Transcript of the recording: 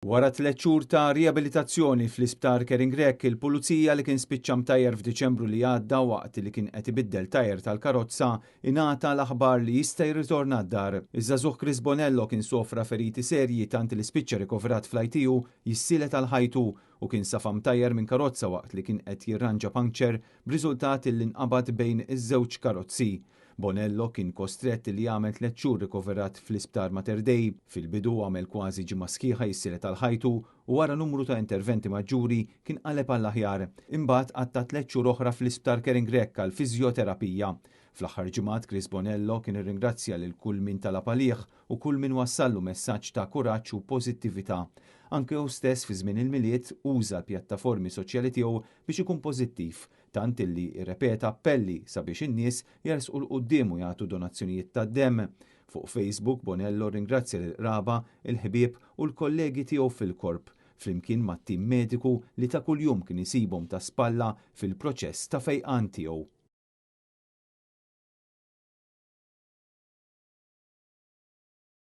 Wara tlet xhur ta' riabilitazzjoni fl-Isptar Karen Grech, il-pulizija li kien spiċċa mtajjar f'Diċembru li għadda waqt li kien qed ibiddel tajer tal-karozza ingħata l-aħbar li jista' jirritorna d-dar. Iż-żagħżugħ Chris Bonello kien sofra feriti serji tant li spiċċa rikoverat fl-ITU jissielet għal ħajtu u kien safa mtajjar minn karozza waqt li kien qed jirranġa puncture b'riżultat li nqabad bejn iż-żewġ karozzi. Bonello kien kostrett li jagħmel 3 xhur rikoverat fl-Isptar Mater Dei. Fil-bidu għamel kważi ġimgħa sħiħa jissielet għal ħajtu u wara numru ta' interventi maġġuri kien qaleb għall-aħjar. Imbagħad qatta' 3 xhur oħra fl-Isptar Karen Grech għal fiżjoterapija. Fl-aħħar ġimgħat Chris Bonello kien irringrazzja lil kull min talab għalih u kull min wassallu messaġġ ta' kuraġġ u pożittività. Anke hu stess fi żmien il-Milied uża l-pjattaformi soċjali tiegħu biex ikun pożittiv, tant illi rrepeta appelli sabiex in-nies jersqu 'l quddiem u jagħtu donazzjonijiet tad-demm. Fuq Facebook, Bonello rringrazzja lill-qraba, il-ħbieb u l-kollegi tiegħu fil-korp, flimkien mat-tim mediku li ta' kuljum kien isibhom ta' spalla fil-proċess ta' fejqan tiegħu.